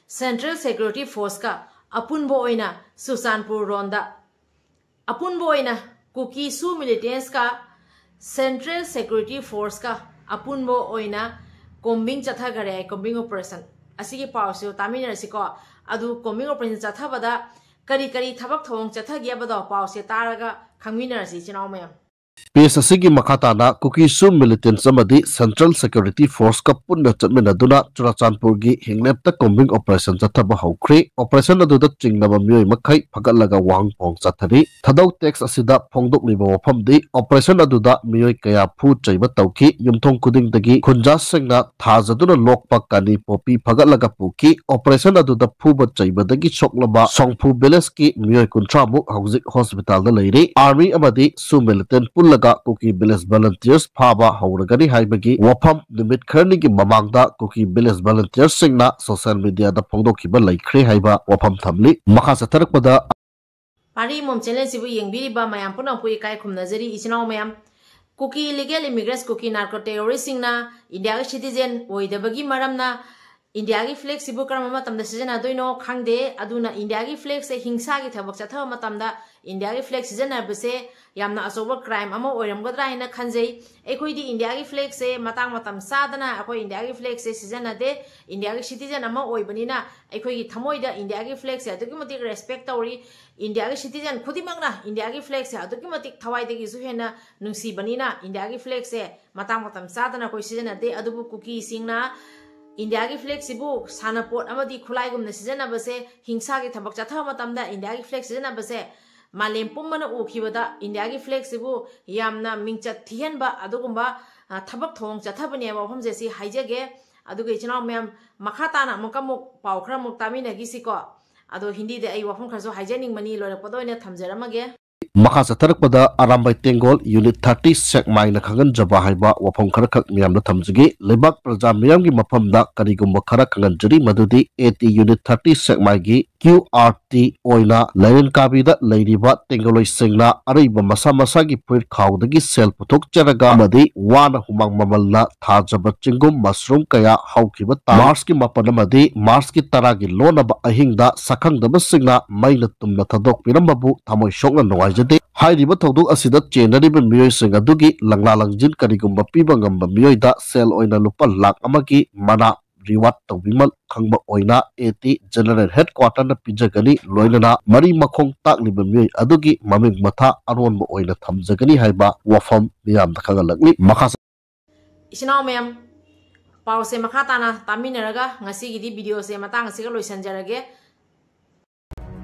Central Security Force-ꯀ ꯑꯄꯨꯟꯕ ꯑꯣꯏꯅ ꯆꯨꯔꯆꯥꯟꯄꯨꯔ ꯔꯣꯟꯗ, ꯑꯄꯨꯟꯕ ꯑꯣꯏꯅ ꯀꯨꯀꯤ ꯁꯨ militants-ꯀ Central Security Force-ꯀ ꯑꯄꯨꯟꯕ ꯑꯣꯏꯅ combing ꯆꯠꯊꯈꯔꯦ꯫ Combing operation ꯑꯁꯤꯒꯤ ꯄꯥꯎꯁꯨ ꯇꯥꯃꯤꯟꯅꯔꯁꯤꯀꯣ꯫ ꯑꯗꯨ combing operation ꯆꯠꯊꯕꯗ ꯀꯔꯤ ꯀꯔꯤ ꯊꯕꯛ ꯊꯧꯑꯣꯡ ꯆꯠꯊꯒꯦ ꯍꯥꯏꯕꯗꯣ ꯄꯥꯎꯁꯦ ꯇꯥꯔꯒ ꯈꯪꯃꯤꯟꯅꯔꯁꯤ ꯏꯆꯤꯟ ꯏꯅꯥꯎ ꯃꯌꯥꯝ꯫ Page ꯑꯁꯤꯒꯤ ꯃꯈꯥ ꯇꯥꯅ ꯀꯨꯀꯤ ꯁꯨ militants ꯑꯃꯗꯤ Central Security Force-ꯀ ꯄꯨꯟꯅ ꯆꯠꯃꯤꯟꯅꯗꯨꯅ ꯆꯨꯔꯆꯥꯟꯄꯨꯔꯒꯤ ꯍꯤꯡꯂꯦꯞꯇ combing operation ꯆꯠꯊꯕ ꯍꯧꯈ꯭ꯔꯦ꯫ Operation ꯑꯗꯨꯗ ꯆꯤꯡꯅꯕ ꯃꯤꯑꯣꯏ ꯃꯈꯩ ꯐꯒꯠꯂꯒ ꯋꯥꯍꯪ ꯄꯥꯎꯍꯪ ꯆꯠꯊꯔꯤ꯫ ꯊꯥꯗꯧ text ꯑꯁꯤꯗ ꯐꯣꯡꯗꯣꯛꯂꯤꯕ ꯋꯥꯐꯝꯗꯤ operation ꯑꯗꯨꯗ ꯃꯤꯑꯣꯏ ꯀꯌꯥ ꯐꯨ ꯆꯩꯕ ꯇꯧꯈꯤ꯫ ꯌꯨꯝꯊꯣꯡ ꯈꯨꯗꯤꯡꯗꯒꯤ ꯈꯨꯟꯖꯥꯁꯤꯡꯅ ꯊꯥꯖꯗꯨꯅ ꯂꯣꯛꯄ ꯀꯥꯅꯤ ꯄꯣꯄꯤ ꯐꯒꯠꯂꯒ ꯄꯨꯈꯤ꯫ Operation ꯑꯗꯨꯗ ꯐꯨꯕ ꯆꯩꯕꯗꯒꯤ ꯁꯣꯛꯂꯕ ꯁꯣꯡꯐꯨ village-ꯀꯤ ꯃꯤꯑꯣꯏ ꯀꯨꯟꯊ꯭ꯔꯥ ꯃꯨꯛ ꯍꯧꯖꯤꯛ hospital-ꯗ ꯂꯩꯔꯤ꯫ Army ꯑꯃꯗꯤ ꯁꯨ militant ꯄꯨꯜꯂꯒ ꯀꯨꯀꯤ village volunteers ꯐꯥꯕ ꯍꯧꯔꯒꯅꯤ ꯍꯥꯏꯕꯒꯤ ꯋꯥꯐꯝ ꯅꯨꯃꯤꯠ ꯈꯔꯅꯤꯒꯤ ꯃꯃꯥꯡꯗ ꯀꯨꯀꯤ village volunteers-ꯁꯤꯡꯅ social media-ꯗ ꯐꯣꯡꯗꯣꯛꯈꯤꯕ ꯂꯩꯈ꯭ꯔꯦ ꯍꯥꯏꯕ ꯋꯥꯐꯝ ꯊꯝꯂꯤ꯫ ꯃꯈꯥ ꯆꯠꯊꯔꯛꯄꯗ ꯄꯥꯔꯤ ꯃꯣꯝ channel-ꯁꯤꯕꯨ ꯌꯦꯡꯕꯤꯔꯤꯕ ꯃꯌꯥꯝ ꯄꯨꯝꯅꯃꯛꯄꯨ ꯏꯀꯥꯏ ꯈꯨꯝꯅꯖꯔꯤ ꯏꯆꯤꯟ ꯏꯅꯥꯎ ꯃꯌꯥꯝ꯫ ꯀꯨꯀꯤ illegal immigrants, ꯀꯨꯀꯤ narco terrorist-ꯁꯤꯡꯅ ꯏꯟꯗꯤꯌꯥꯒꯤ citizen ꯑꯣꯏꯗꯕꯒꯤ ꯃꯔꯝꯅ ꯏꯟꯗꯤꯌꯥꯒꯤ flag-ꯁꯤꯕꯨ ꯀꯔꯝꯕ ꯃꯇꯝꯗ ꯁꯤꯖꯤꯟꯅꯗꯣꯏꯅꯣ ꯈꯪꯗꯦ꯫ ꯑꯗꯨꯅ ꯏꯟꯗꯤꯌꯥꯒꯤ flag-ꯁꯦ ꯍꯤꯡꯁꯥꯒꯤ ꯊꯕꯛ ꯆꯠꯊꯕ ꯃꯇꯝꯗ ꯏꯟꯗꯤꯌꯥꯒꯤ flag ꯁꯤꯖꯤꯟꯅꯕꯁꯦ ꯌꯥꯝꯅ ꯑꯆꯧꯕ crime ꯑꯃ ꯑꯣꯏꯔꯝꯒꯗ꯭ꯔꯥ ꯍꯥꯏꯅ ꯈꯟꯖꯩ꯫ ꯑꯩꯈꯣꯏꯗꯤ ꯏꯟꯗꯤꯌꯥꯒꯤ flag-ꯁꯦ ꯃꯇꯥꯡ ꯃꯇꯝ ꯆꯥꯗꯅ ꯑꯩꯈꯣꯏ ꯏꯟꯗꯤꯌꯥꯒꯤ flag-ꯁꯦ ꯁꯤꯖꯤꯟꯅꯗꯦ꯫ ꯏꯟꯗꯤꯌꯥꯒꯤ citizen ꯑꯃ ꯑꯣꯏꯕꯅꯤꯅ ꯑꯩꯈꯣꯏꯒꯤ ꯊꯃꯣꯏꯗ ꯏꯟꯗꯤꯌꯥꯒꯤ flag-ꯁꯦ ꯑꯗꯨꯛꯀꯤ ꯃꯇꯤꯛ respect ꯇꯧꯔꯤ꯫ ꯏꯟꯗꯤꯌꯥꯒꯤ citizen ꯈꯨꯗꯤꯡꯃꯛꯅ ꯏꯟꯗꯤꯌꯥꯒꯤ flag-ꯁꯦ ꯑꯗꯨꯛꯀꯤ ꯃꯇꯤꯛ ꯊꯋꯥꯏꯗꯒꯤꯁꯨ ꯍꯦꯟꯅ ꯅꯨꯡꯁꯤꯕꯅꯤꯅ ꯏꯟꯗꯤꯌꯥꯒꯤ flag-ꯁꯦ ꯃꯇꯥꯡ ꯃꯇꯝ ꯆꯥꯗꯅ ꯑꯩꯈꯣꯏ ꯁꯤꯖꯤꯟꯅꯗꯦ꯫ ꯑꯗꯨꯕꯨ ꯀꯨꯀꯤꯁꯤꯡꯅ ꯏꯟꯗꯤꯌꯥꯒꯤ flag-ꯁꯤꯕꯨ ꯁꯥꯟꯅꯄꯣꯠ ꯑꯃꯗꯤ ꯈꯨꯠꯂꯥꯏꯒꯨꯝꯅ ꯁꯤꯖꯤꯟꯅꯕꯁꯦ, ꯍꯤꯡꯁꯥꯒꯤ ꯊꯕꯛ ꯆꯠꯊꯕ ꯃꯇꯝꯗ ꯏꯟꯗꯤꯌꯥꯒꯤ flag ꯁꯤꯖꯤꯟꯅꯕꯁꯦ ꯃꯥꯂꯦꯝ ꯄꯨꯝꯕꯅ ꯎꯈꯤꯕꯗ ꯏꯟꯗꯤꯌꯥꯒꯤ flag-ꯁꯤꯕꯨ ꯌꯥꯝꯅ ꯃꯤꯡꯆꯠ ꯊꯤꯍꯟꯕ ꯑꯗꯨꯒꯨꯝꯕ, ꯑ, ꯊꯕꯛ ꯊꯧꯑꯣꯡ ꯆꯠꯊꯕꯅꯦꯕ ꯋꯥꯐꯝꯁꯦ ꯁꯤ ꯍꯥꯏꯖꯒꯦ꯫ ꯑꯗꯨꯒ ꯏꯆꯤꯟ ꯏꯅꯥꯎ ꯃꯌꯥꯝ, ꯃꯈꯥ ꯇꯥꯅ ꯑꯃꯨꯛꯀ ꯑꯃꯨꯛ ꯄꯥꯎ ꯈꯔ ꯑꯃꯨꯛ ꯇꯥꯃꯤꯟꯅꯈꯤꯁꯤꯀꯣ꯫ ꯑꯗꯣ ꯍꯤꯟꯗꯤꯗ ꯑꯩ ꯋꯥꯐꯝ ꯈꯔꯁꯨ ꯍꯥꯏꯖꯅꯤꯡꯕꯅꯤ, ꯂꯣꯏꯔꯛꯄꯗ ꯑꯣꯏꯅ ꯊꯝꯖꯔꯝꯃꯒꯦ꯫ ꯃꯈꯥ ꯆꯠꯊꯔꯛꯄꯗ ꯑꯔꯥꯝꯕꯥꯏ ꯇꯦꯡꯒꯣꯜ ꯌꯨꯅꯤꯠ ꯊꯥꯔꯇꯤ ꯁꯦꯛꯃꯥꯏꯅ ꯈꯪꯍꯟꯖꯕ ꯍꯥꯏꯕ ꯋꯥꯐꯝ ꯈꯔꯈꯛ ꯃꯤꯌꯥꯝꯗ ꯊꯝꯖꯒꯦ꯫ ꯂꯩꯕꯥꯛ ꯄ꯭ꯔꯖꯥ ꯃꯤꯌꯥꯝꯒꯤ ꯃꯐꯝꯗ ꯀꯔꯤꯒꯨꯝꯕ ꯈꯔ ꯈꯪꯍꯟꯖꯔꯤ, ꯃꯗꯨꯗꯤ ꯑꯦ ꯇꯤ ꯌꯨꯅꯤꯠ ꯊꯥꯔꯇꯤ ꯁꯦꯛꯃꯥꯏꯒꯤ ꯀ꯭ꯌꯨ ꯑꯥꯔ ꯇꯤ ꯑꯣꯏꯅ ꯂꯥꯏꯔꯦꯟ ꯀꯥꯕꯤꯗ ꯂꯩꯔꯤꯕ ꯇꯦꯡꯒꯣꯂꯣꯏꯁꯤꯡꯅ ꯑꯔꯩꯕ ꯃꯁꯥ ꯃꯁꯥꯒꯤ ꯐꯨꯔꯤꯠ ꯈꯥꯎꯗꯒꯤ ꯁꯦꯜ ꯄꯨꯊꯣꯛꯆꯔꯒ ꯑꯃꯗꯤ ꯋꯥꯅ ꯍꯨꯃꯥꯡ ꯃꯃꯜꯅ ꯊꯥꯖꯕ ꯆꯦꯡꯒꯨꯝ, ꯃꯁꯔꯨꯝ ꯀꯌꯥ ꯍꯧꯈꯤꯕ ꯇꯥꯡ ꯃꯥꯔꯆꯀꯤ ꯃꯥꯄꯟ ꯑꯃꯗꯤ ꯃꯥꯔꯆꯀꯤ ꯇꯔꯥꯒꯤ ꯂꯣꯟꯅꯕ ꯑꯍꯤꯡꯗ ꯁꯛꯈꯪꯗꯕꯁꯤꯡꯅ ꯃꯩꯅ ꯇꯨꯝꯅ ꯊꯥꯗꯣꯛꯄꯤꯔꯝꯕꯕꯨ ꯊꯃꯣꯏ ꯁꯣꯛꯅ ꯅꯨꯡꯉꯥꯏꯖꯗꯦ꯫ ꯍꯥꯏꯔꯤꯕ ꯊꯧꯗꯣꯛ ꯑꯁꯤꯗ ꯆꯦꯟꯅꯔꯤꯕ ꯃꯤꯑꯣꯏꯁꯤꯡ ꯑꯗꯨꯒꯤ ꯂꯪꯂꯥ ꯂꯪꯖꯤꯟ ꯀꯔꯤꯒꯨꯝꯕ ꯄꯤꯕ ꯉꯝꯕ ꯃꯤꯑꯣꯏꯗ ꯁꯦꯜ ꯑꯣꯏꯅ ꯂꯨꯄꯥ ꯂꯥꯈ ꯑꯃꯒꯤ ꯃꯅꯥ ꯔꯤꯋꯥꯔꯗ ꯇꯧꯕꯤꯃꯜ ꯈꯪꯕ ꯑꯣꯏꯅ ꯑꯦ ꯇꯤ ꯖꯦꯅꯔꯦꯜ ꯍꯦꯗꯀ꯭ꯋꯥꯇꯔꯅ ꯄꯤꯖꯒꯅꯤ꯫ ꯂꯣꯏꯅꯅ ꯃꯔꯤ ꯃꯈꯣꯡ ꯇꯥꯛꯂꯤꯕ ꯃꯤꯑꯣꯏ ꯑꯗꯨꯒꯤ ꯃꯃꯤꯡ ꯃꯊꯥ ꯑꯔꯣꯟꯕ ꯑꯣꯏꯅ ꯊꯝꯖꯒꯅꯤ ꯍꯥꯏꯕ ꯋꯥꯐꯝ ꯃꯤꯌꯥꯝꯗ ꯈꯪꯍꯜꯂꯛꯂꯤ꯫ ꯃꯈꯥ ꯏꯆꯤꯟ ꯏꯅꯥꯎ ꯃꯌꯥꯝ, ꯄꯥꯎꯁꯦ ꯃꯈꯥ ꯇꯥꯅ ꯇꯥꯃꯤꯟꯅꯔꯒ ꯉꯁꯤꯒꯤꯗꯤ ꯚꯤꯗꯤꯑꯣꯁꯦ ꯃꯇꯥꯡ ꯑꯁꯤꯒ ꯂꯣꯏꯁꯤꯟꯖꯔꯒꯦ꯫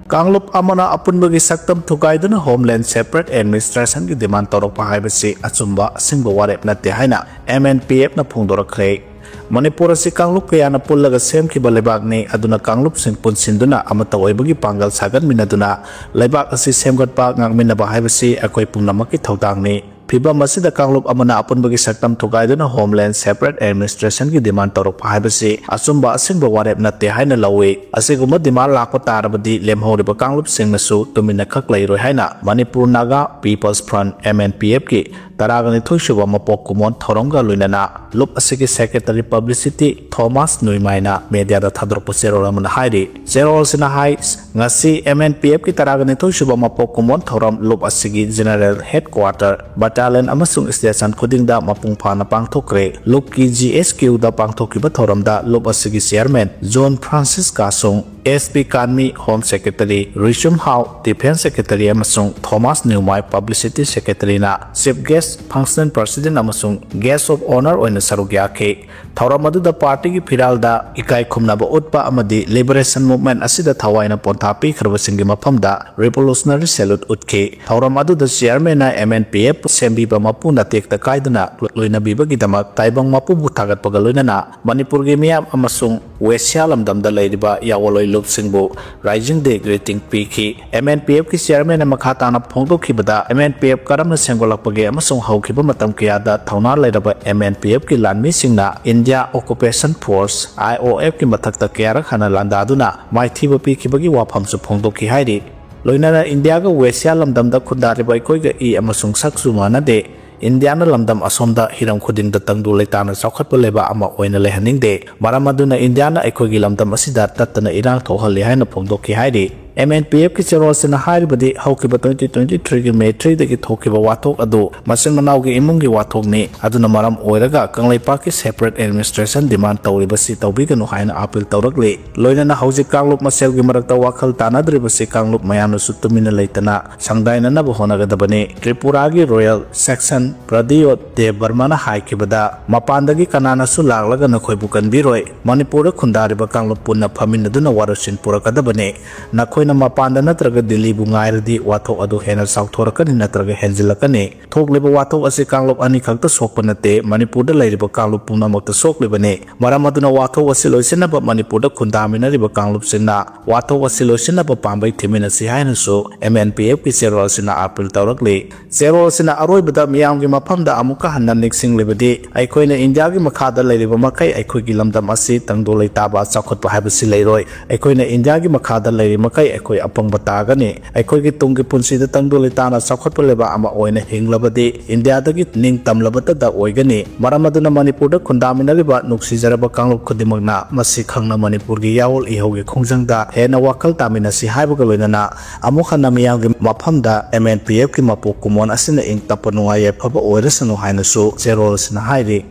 ꯀꯥꯡꯂꯨꯞ ꯑꯃꯅ ꯑꯄꯨꯟꯕꯒꯤ ꯁꯛꯇꯝ ꯊꯨꯒꯥꯏꯗꯨꯅ ꯍꯣꯝꯂꯦꯟ ꯁꯦꯄꯔꯦꯠ ꯑꯦꯗꯃꯤꯅꯤꯁꯇ꯭ꯔꯦꯁꯟꯒꯤ ꯗꯤꯃꯥꯟ ꯇꯧꯔꯛꯄ ꯍꯥꯏꯕꯁꯤ ꯑꯆꯨꯝꯕ ꯑꯁꯦꯡꯕ ꯋꯥꯔꯦꯞ ꯅꯠꯇꯦ ꯍꯥꯏꯅ ꯑꯦꯝ ꯑꯦꯟ ꯄꯤ ꯑꯦꯐꯅ ꯐꯣꯡꯗꯣꯔꯛꯈ꯭ꯔꯦ꯫ ꯃꯅꯤꯄꯨꯔ ꯑꯁꯤ ꯀꯥꯡꯂꯨꯞ ꯀꯌꯥꯅ ꯄꯨꯜꯂꯒ ꯁꯦꯝꯈꯤꯕ ꯂꯩꯕꯥꯛꯅꯤ, ꯑꯗꯨꯅ ꯀꯥꯡꯂꯨꯞꯁꯤꯡ ꯄꯨꯟꯁꯤꯟꯗꯨꯅ ꯑꯃꯠꯇ ꯑꯣꯏꯕꯒꯤ ꯄꯥꯡꯒꯜ ꯁꯥꯒꯠꯃꯤꯟꯅꯗꯨꯅ ꯂꯩꯕꯥꯛ ꯑꯁꯤ ꯁꯦꯝꯒꯠꯄ, ꯉꯥꯛꯃꯤꯟꯅꯕ ꯍꯥꯏꯕꯁꯤ ꯑꯩꯈꯣꯏ ꯄꯨꯝꯅꯃꯛꯀꯤ ꯊꯧꯗꯥꯡꯅꯤ꯫ ꯐꯤꯚꯝ ꯑꯁꯤꯗ ꯀꯥꯡꯂꯨꯞ ꯑꯃꯅ ꯑꯄꯨꯟꯕꯒꯤ ꯁꯛꯇꯝ ꯊꯨꯒꯥꯏꯗꯨꯅ ꯍꯣꯝꯂꯦꯟ ꯁꯦꯄꯔꯦꯠ ꯑꯦꯗꯃꯤꯅꯤꯁꯇ꯭ꯔꯦꯁꯟꯒꯤ ꯗꯤꯃꯥꯟ ꯇꯧꯔꯛꯄ ꯍꯥꯏꯕꯁꯤ ꯑꯆꯨꯝꯕ ꯑꯁꯦꯡꯕ ꯋꯥꯔꯦꯞ ꯅꯠꯇꯦ ꯍꯥꯏꯅ ꯂꯧꯏ꯫ ꯑꯁꯤꯒꯨꯝꯕ ꯗꯤꯃꯥꯟ ꯂꯥꯛꯄ ꯇꯥꯔꯕꯗꯤ ꯂꯦꯝꯍꯧꯔꯤꯕ ꯀꯥꯡꯂꯨꯞꯁꯤꯡꯅꯁꯨ ꯇꯨꯃꯤꯟꯅ ꯈꯛ ꯂꯩꯔꯣꯏ ꯍꯥꯏꯅ Manipur Naga people's front, M N P ꯑꯦꯐꯀꯤ ꯇꯔꯥꯒ ꯅꯤꯊꯣꯏ ꯁꯨꯕ ꯃꯄꯣꯛ ꯀꯨꯝꯑꯣꯟ ꯊꯧꯔꯝꯒ ꯂꯣꯏꯅꯅ ꯂꯨꯞ ꯑꯁꯤꯒꯤ ꯁꯦꯀ꯭ꯔꯦꯇꯔꯤ ꯄꯕ꯭ꯂꯤꯁꯤꯇꯤ ꯊꯣꯃꯥꯁ ꯅꯨꯏꯃꯥꯏꯅ ꯃꯦꯗꯤꯌꯥꯗ ꯊꯥꯗꯣꯔꯛꯄ ꯆꯦꯔꯣꯜ ꯑꯃꯅ ꯍꯥꯏꯔꯤ꯫ ꯆꯦꯔꯣꯜꯁꯤꯅ ꯍꯥꯏ, ꯉꯁꯤ ꯑꯦꯝ ꯑꯦꯟ ꯄꯤ ꯑꯦꯐꯀꯤ ꯇꯔꯥꯒ ꯅꯤꯊꯣꯏ ꯁꯨꯕ ꯃꯄꯣꯛ ꯀꯨꯝꯑꯣꯟ ꯊꯧꯔꯝ ꯂꯨꯞ ꯑꯁꯤꯒꯤ ꯖꯦꯅꯔꯦꯜ ꯍꯦꯗꯀ꯭ꯋꯥꯇꯔ, ꯕꯠꯇꯥꯂꯤꯌꯟ ꯑꯃꯁꯨꯡ ꯁ꯭ꯇꯦꯁꯟ ꯈꯨꯗꯤꯡꯗ ꯃꯄꯨꯡ ꯐꯥꯅ ꯄꯥꯡꯊꯣꯛꯈ꯭ꯔꯦ꯫ ꯂꯨꯞꯀꯤ ꯖꯤ ꯑꯦꯁ ꯀ꯭ꯌꯨꯗ ꯄꯥꯡꯊꯣꯛꯈꯤꯕ ꯊꯧꯔꯝꯗ ꯂꯨꯞ ꯑꯁꯤꯒꯤ chairman John Francis Kashung, S P Kanmi, home secretary, Rishum Hao, defence secretary, ꯑꯃꯁꯨꯡ ꯊꯣꯃꯥꯁ ꯅ꯭ꯌꯨꯃꯥꯏ, ꯄꯕ꯭ꯂꯤꯁꯤꯇꯤ ꯁꯦꯀ꯭ꯔꯦꯇꯔꯤꯅ ꯆꯤꯐ ꯒꯦꯁ, ꯐꯪꯁꯅꯦꯜ ꯄ꯭ꯔꯁꯤꯗꯦꯟꯠ ꯑꯃꯁꯨꯡ ꯒꯦꯁ ꯑꯣꯐ ꯑꯣꯅꯔ ꯑꯣꯏꯅ ꯁꯔꯨꯛ ꯌꯥꯈꯤ꯫ ꯊꯧꯔꯝ ꯑꯗꯨꯗ ꯄꯥꯔꯇꯤꯒꯤ ꯐꯤꯔꯥꯜꯗ ꯏꯀꯥꯏ ꯈꯨꯝꯅꯕ ꯎꯠꯄ ꯑꯃꯗꯤ ꯂꯤꯕꯔꯦꯁꯟ ꯃꯨꯚꯃꯦꯟꯠ ꯑꯁꯤꯗ ꯊꯋꯥꯏꯅ ꯄꯣꯟꯊꯥ ꯄꯤꯈ꯭ꯔꯕꯁꯤꯡꯒꯤ ꯃꯐꯝꯗ ꯔꯤꯚꯣꯂꯨꯁꯅꯔꯤ ꯁꯦꯂꯨꯠ ꯎꯠꯈꯤ꯫ ꯊꯧꯔꯝ ꯑꯗꯨꯗ ꯆꯤꯌꯔꯃꯦꯟꯅ ꯑꯦꯝ ꯑꯦꯟ ꯄꯤ ꯑꯦꯐ ꯁꯦꯝꯕꯤꯕ ꯃꯄꯨꯅ ꯇꯦꯛꯇ ꯀꯥꯏꯗꯅ ꯂꯣꯏꯅꯕꯤꯕꯒꯤꯗꯃꯛ ꯇꯥꯏꯕꯪ ꯃꯄꯨꯕꯨ ꯊꯥꯒꯠꯄꯒ ꯂꯣꯏꯅꯅ ꯃꯅꯤꯄꯨꯔꯒꯤ ꯃꯤꯌꯥꯝ ꯑꯃꯁꯨꯡ ꯋꯦꯁꯤꯌꯥ ꯂꯝꯗꯝꯗ ꯂꯩꯔꯤꯕ ꯌꯥꯑꯣꯟꯂꯣꯏ ꯂꯨꯞꯁꯤꯡꯕꯨ Rising Day Greeting ꯄꯤꯈꯤ꯫ M N P F ꯀꯤ chairman ꯅ ꯃꯈꯥ ꯇꯥꯅ ꯐꯣꯡꯗꯣꯛꯈꯤꯕꯗ, M N P F ꯀꯔꯝꯅ ꯁꯦꯝꯒꯠꯂꯛꯄꯒꯦ ꯑꯃꯁꯨꯡ ꯍꯧꯈꯤꯕ ꯃꯇꯝ ꯀꯌꯥꯗ ꯊꯧꯅꯥ ꯂꯩꯔꯕ M N P F ꯀꯤ ꯂꯥꯟꯃꯤꯁꯤꯡꯅ India Occupation Force, I O F ꯀꯤ ꯃꯊꯛꯇ ꯀꯌꯥꯔꯛ ꯍꯟꯅ ꯂꯥꯟꯗꯥꯗꯨꯅ ꯃꯥꯏꯊꯤꯕ ꯄꯤꯈꯤꯕꯒꯤ ꯋꯥꯐꯝꯁꯨ ꯐꯣꯡꯗꯣꯛꯈꯤ ꯍꯥꯏꯔꯤ꯫ ꯂꯣꯏꯅꯅ ꯏꯟꯗꯤꯌꯥꯒ ꯋꯦꯁꯤꯌꯥ ꯂꯝꯗꯝꯗ ꯈꯨꯟꯗꯥꯔꯤꯕ ꯑꯩꯈꯣꯏꯒ ꯏ ꯑꯃꯁꯨꯡ ꯁꯛꯁꯨ ꯃꯥꯟꯅꯗꯦ꯫ ꯏꯟꯗꯤꯌꯥꯅ ꯂꯝꯗꯝ ꯑꯁꯣꯝꯗ ꯍꯤꯔꯝ ꯈꯨꯗꯤꯡꯗ ꯇꯪꯗꯨ ꯂꯩꯇꯥꯅ ꯆꯥꯎꯈꯠꯄ ꯂꯩꯕꯥꯛ ꯑꯃ ꯑꯣꯏꯅ ꯂꯩꯍꯟꯅꯤꯡꯗꯦ꯫ ꯃꯔꯝ ꯑꯗꯨꯅ ꯏꯟꯗꯤꯌꯥꯅ ꯑꯩꯈꯣꯏꯒꯤ ꯂꯝꯗꯝ ꯑꯁꯤꯗ ꯇꯠꯇꯅ ꯏꯔꯥꯡ ꯊꯣꯛꯍꯜꯂꯤ ꯍꯥꯏꯅ ꯐꯣꯡꯗꯣꯛꯈꯤ ꯍꯥꯏꯔꯤ꯫ M N P F ꯀꯤ ꯆꯦꯔꯣꯜꯁꯤꯅ ꯍꯥꯏꯔꯤꯕꯗꯤ, ꯍꯧꯈꯤꯕ twenty twenty-three ꯒꯤ May three ꯗꯒꯤ ꯊꯣꯛꯈꯤꯕ ꯋꯥꯊꯣꯛ ꯑꯗꯨ ꯃꯆꯤꯟ ꯃꯅꯥꯎꯒꯤ ꯏꯃꯨꯡꯒꯤ ꯋꯥꯊꯣꯛꯅꯤ꯫ ꯑꯗꯨꯅ ꯃꯔꯝ ꯑꯣꯏꯔꯒ ꯀꯪꯂꯩꯄꯥꯛꯀꯤ separate administration demand ꯇꯧꯔꯤꯕꯁꯤ ꯇꯧꯕꯤꯒꯅꯨ ꯍꯥꯏꯅ appeal ꯇꯧꯔꯛꯂꯤ꯫ ꯂꯣꯏꯅꯅ ꯍꯧꯖꯤꯛ ꯀꯥꯡꯂꯨꯞ ꯃꯁꯦꯜꯒꯤ ꯃꯔꯛꯇ ꯋꯥꯈꯜ ꯇꯥꯅꯗ꯭ꯔꯤꯕꯁꯤ ꯀꯥꯡꯂꯨꯞ ꯃꯌꯥꯝꯅꯁꯨ ꯇꯨꯃꯤꯟꯅ ꯂꯩꯇꯅ ꯁꯪꯗꯥꯏꯅꯅꯕ ꯍꯣꯠꯅꯒꯗꯕꯅꯤ꯫ ꯇ꯭ꯔꯤꯄꯨꯔꯥꯒꯤ royal section ꯄ꯭ꯔꯗꯤꯌꯣꯠ ꯗꯦꯕ ꯕꯔꯃꯅ ꯍꯥꯏꯈꯤꯕꯗ, ꯃꯄꯥꯟꯗꯒꯤ ꯀꯅꯥꯅꯁꯨ ꯂꯥꯛꯂꯒ ꯅꯈꯣꯏꯕꯨ ꯀꯟꯕꯤꯔꯣꯏ꯫ ꯃꯅꯤꯄꯨꯔꯗ ꯈꯨꯟꯗꯥꯔꯤꯕ ꯀꯥꯡꯂꯨꯞ ꯄꯨꯟꯅ ꯐꯝꯃꯤꯟꯅꯗꯨꯅ ꯋꯥꯔꯣꯏꯁꯤꯟ ꯄꯨꯔꯛꯀꯗꯕꯅꯤ꯫ ꯅꯈꯣꯏꯅ ꯃꯄꯥꯟꯗ ꯅꯠꯇ꯭ꯔꯒ ꯗꯤꯜꯂꯤꯕꯨ ꯉꯥꯏꯔꯗꯤ ꯋꯥꯊꯣꯛ ꯑꯗꯨ ꯍꯦꯟꯅ ꯆꯥꯎꯊꯣꯔꯛꯀꯅꯤ ꯅꯠꯇ꯭ꯔꯒ ꯍꯦꯟꯖꯤꯜꯂꯛꯀꯅꯤ꯫ ꯊꯣꯛꯂꯤꯕ ꯋꯥꯊꯣꯛ ꯑꯁꯤ ꯀꯥꯡꯂꯨꯞ ꯑꯅꯤꯈꯛꯇ ꯁꯣꯛꯄ ꯅꯠꯇꯦ, ꯃꯅꯤꯄꯨꯔꯗ ꯂꯩꯔꯤꯕ ꯀꯥꯡꯂꯨꯞ ꯄꯨꯝꯅꯃꯛꯇ ꯁꯣꯛꯂꯤꯕꯅꯤ꯫ ꯃꯔꯝ ꯑꯗꯨꯅ ꯋꯥꯊꯣꯛ ꯑꯁꯤ ꯂꯣꯏꯁꯤꯟꯅꯕ ꯃꯅꯤꯄꯨꯔꯗ ꯈꯨꯟꯗꯥꯃꯤꯟꯅꯔꯤꯕ ꯀꯥꯡꯂꯨꯞꯁꯤꯡꯅ ꯋꯥꯊꯣꯛ ꯑꯁꯤ ꯂꯣꯏꯁꯤꯟꯅꯕ ꯄꯥꯝꯕꯩ ꯊꯤꯃꯤꯟꯅꯁꯤ ꯍꯥꯏꯅꯁꯨ M N P F ꯀꯤ ꯆꯦꯔꯣꯜ ꯑꯁꯤꯅ appeal ꯇꯧꯔꯛꯂꯤ꯫ ꯆꯦꯔꯣꯜ ꯑꯁꯤꯅ ꯑꯔꯣꯏꯕꯗ ꯃꯤꯌꯥꯝꯒꯤ ꯃꯐꯝꯗ ꯑꯃꯨꯛꯀ ꯍꯟꯅ ꯅꯤꯡꯁꯤꯡꯂꯤꯕꯗꯤ, ꯑꯩꯈꯣꯏꯅ ꯏꯟꯗꯤꯌꯥꯒꯤ ꯃꯈꯥꯗ ꯂꯩꯔꯤꯕ ꯃꯈꯩ ꯑꯩꯈꯣꯏꯒꯤ ꯂꯝꯗꯝ ꯑꯁꯤ ꯇꯪꯗꯨ ꯂꯩꯇꯥꯕ, ꯆꯥꯎꯈꯠꯄ ꯍꯥꯏꯕꯁꯤ ꯂꯩꯔꯣꯏ꯫ ꯑꯩꯈꯣꯏꯅ ꯏꯟꯗꯤꯌꯥꯒꯤ ꯃꯈꯥꯗ ꯂꯩꯔꯤ ꯃꯈꯩ ꯑꯩꯈꯣꯏ ꯑꯄꯪꯕ ꯇꯥꯒꯅꯤ꯫ ꯑꯩꯈꯣꯏꯒꯤ ꯇꯨꯡꯒꯤ ꯄꯨꯟꯁꯤꯗ ꯇꯪꯗꯨ ꯂꯩꯇꯥꯅ ꯆꯥꯎꯈꯠꯄ ꯂꯩꯕꯥꯛ ꯑꯃ ꯑꯣꯏꯅ ꯍꯤꯡꯂꯕꯗꯤ ꯏꯟꯗꯤꯌꯥꯗꯒꯤ ꯅꯤꯡ ꯇꯝꯂꯕꯇꯗ ꯑꯣꯏꯒꯅꯤ꯫ ꯃꯔꯝ ꯑꯗꯨꯅ ꯃꯅꯤꯄꯨꯔꯗ ꯈꯨꯟꯗꯥꯃꯤꯟꯅꯔꯤꯕ ꯅꯨꯡꯁꯤꯖꯔꯕ ꯀꯥꯡꯂꯨꯞ ꯈꯨꯗꯤꯡꯃꯛꯅ ꯃꯁꯤ ꯈꯪꯅ ꯃꯅꯤꯄꯨꯔꯒꯤ ꯌꯥꯑꯣꯜ ꯏꯍꯧꯒꯤ ꯈꯣꯡꯖꯪꯗ ꯍꯦꯟꯅ ꯋꯥꯈꯜ ꯇꯥꯃꯤꯟꯅꯁꯤ ꯍꯥꯏꯕꯒ ꯂꯣꯏꯅꯅ ꯑꯃꯨꯛ ꯍꯟꯅ ꯃꯤꯌꯥꯝꯒꯤ ꯃꯐꯝꯗ M N P F ꯀꯤ ꯃꯄꯣꯛ ꯀꯨꯝꯑꯣꯟ ꯑꯁꯤꯅ ꯏꯪ ꯇꯞꯄ ꯅꯨꯡꯉꯥꯏ ꯌꯥꯏꯐꯕ ꯑꯣꯏꯔꯁꯅꯨ ꯍꯥꯏꯅꯁꯨ ꯆꯦꯔꯣꯜ ꯑꯁꯤꯅ ꯍꯥꯏꯔꯤ꯫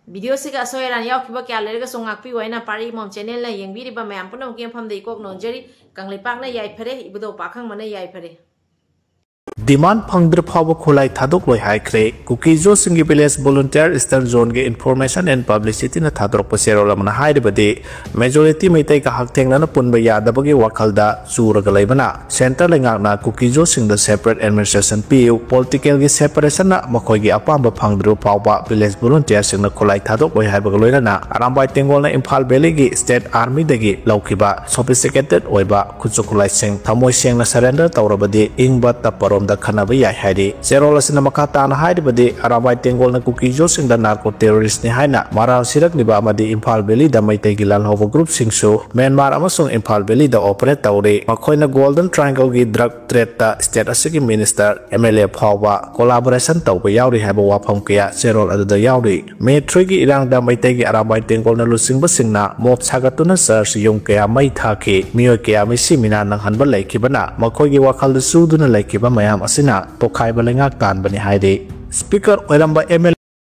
Video ꯑꯁꯤꯒ ꯑꯁꯣꯏ ꯑꯔꯥꯟ ꯌꯥꯎꯈꯤꯕ ꯀꯌꯥ ꯂꯩꯔꯒꯁꯨ ꯉꯥꯛꯄꯤꯌꯨ ꯍꯥꯏꯅ ꯄꯥꯔꯤ ꯃꯣꯝ channel ꯅ ꯌꯦꯡꯕꯤꯔꯤꯕ ꯃꯌꯥꯝ ꯄꯨꯝꯅꯃꯛꯀꯤ ꯃꯐꯝꯗ ꯏꯀꯣꯛ ꯅꯣꯟꯖꯔꯤ꯫ ꯀꯪꯂꯩꯄꯥꯛꯅ ꯌꯥꯏꯐꯔꯦ, ꯏꯕꯨꯙꯧ ꯄꯥꯈꯪꯕꯅ ꯌꯥꯏꯐꯔꯦ꯫ Demand ꯐꯪꯗ꯭ꯔ ꯐꯥꯎꯕ ꯈꯨꯠꯂꯥꯏ ꯊꯥꯗꯣꯛꯂꯣꯏ ꯍꯥꯏꯈ꯭ꯔꯦ꯫ ꯀꯨꯀꯤ-ꯖꯣꯁꯤꯡꯒꯤ village volunteer Eastern Zoneꯒꯤ Information and Publicityꯅ ꯊꯥꯗꯣꯔꯛꯄ ꯆꯦꯔꯣꯜ ꯑꯃꯅ ꯍꯥꯏꯔꯤꯕꯗꯤ, majority ꯃꯩꯇꯩꯒ ꯍꯛꯊꯦꯡꯅꯅ ꯄꯨꯟꯕ ꯌꯥꯗꯕꯒꯤ ꯋꯥꯈꯜꯗ ꯆꯨꯔꯒ ꯂꯩꯕꯅ, centre ꯂꯩꯉꯥꯛꯅ ꯀꯨꯀꯤ-ꯖꯣꯁꯤꯡꯗ separate administration ꯄꯤꯌꯨ, politicalꯒꯤ separationꯅ ꯃꯈꯣꯏꯒꯤ ꯑꯄꯥꯝꯕ ꯐꯪꯗ꯭ꯔꯤꯕ ꯐꯥꯎꯕ village volunteerꯁꯤꯡꯅ ꯈꯨꯠꯂꯥꯏ ꯊꯥꯗꯣꯛꯂꯣꯏ ꯍꯥꯏꯕꯒ ꯂꯣꯏꯅꯅ, ꯑꯔꯥꯝꯕꯥꯏ ꯇꯦꯡꯒꯣꯜꯅ ꯏꯝꯐꯥꯜ valleyꯒꯤ state armyꯗꯒꯤ ꯂꯧꯈꯤꯕ sophisticated ꯑꯣꯏꯕ ꯈꯨꯠꯁꯨ ꯈꯨꯠꯂꯥꯏꯁꯤꯡ ꯊꯃꯣꯏ ꯁꯦꯡꯅ surrender ꯇꯧꯔꯕꯗꯤ ꯏꯪꯕ ꯇꯞꯄꯔꯣꯝꯗ ꯈꯟꯅꯕ ꯌꯥꯏ ꯍꯥꯏꯔꯤ꯫ ꯆꯦꯔꯣꯜ ꯑꯁꯤꯅ ꯃꯈꯥ ꯇꯥꯅ ꯍꯥꯏꯔꯤꯕꯗꯤ, ꯑꯔꯥꯝꯕꯥꯏ ꯇꯦꯡꯒꯣꯜꯅ ꯀꯨꯀꯤ-ꯖꯣꯁꯤꯡꯗ narco terroristꯅꯤ ꯍꯥꯏꯅ ꯃꯔꯥꯜ ꯁꯤꯔꯛꯂꯤꯕ ꯑꯃꯗꯤ ꯏꯝꯐꯥꯜ valleyꯗ ꯃꯩꯇꯩꯒꯤ ꯂꯥꯜꯍꯧꯕ groupꯁꯤꯡꯁꯨ ꯃ꯭ꯌꯥꯟꯃꯥꯔ ꯑꯃꯁꯨꯡ ꯏꯝꯐꯥꯜ valleyꯗ operate ꯇꯧꯔꯤ꯫ ꯃꯈꯣꯏꯅ Golden Triangleꯒꯤ drug tradeꯇ state ꯑꯁꯤꯒꯤ minister, MLA ꯐꯥꯎꯕ collaboration ꯇꯧꯕ ꯌꯥꯎꯔꯤ ꯍꯥꯏꯕ ꯋꯥꯐꯝ ꯀꯌꯥ ꯆꯦꯔꯣꯜ ꯑꯗꯨꯗ ꯌꯥꯎꯔꯤ꯫ May threeꯒꯤ ꯏꯔꯥꯡꯗ ꯃꯩꯇꯩꯒꯤ ꯑꯔꯥꯝꯕꯥꯏ ꯇꯦꯡꯒꯣꯜꯅ ꯂꯨꯆꯤꯡꯕꯁꯤꯡꯅ mob ꯁꯥꯒꯠꯇꯨꯅ church ꯌꯨꯝ ꯀꯌꯥ ꯃꯩ ꯊꯥꯈꯤ꯫ ꯃꯤꯑꯣꯏ ꯀꯌꯥ ꯃꯤꯁꯤ ꯃꯤꯅꯥ ꯅꯪꯍꯟꯕ ꯂꯩꯈꯤꯕꯅ ꯃꯈꯣꯏꯒꯤ ꯋꯥꯈꯜꯗ ꯆꯨꯗꯨꯅ ꯂꯩꯈꯤꯕ ꯃꯌꯥꯝ ꯑꯁꯤꯅ ꯇꯣꯈꯥꯏꯕ ꯂꯩꯉꯥꯛ ꯇꯥꯟꯕꯅꯤ ꯍꯥꯏꯔꯤ꯫ Speaker ꯑꯣꯏꯔꯝꯕ MLA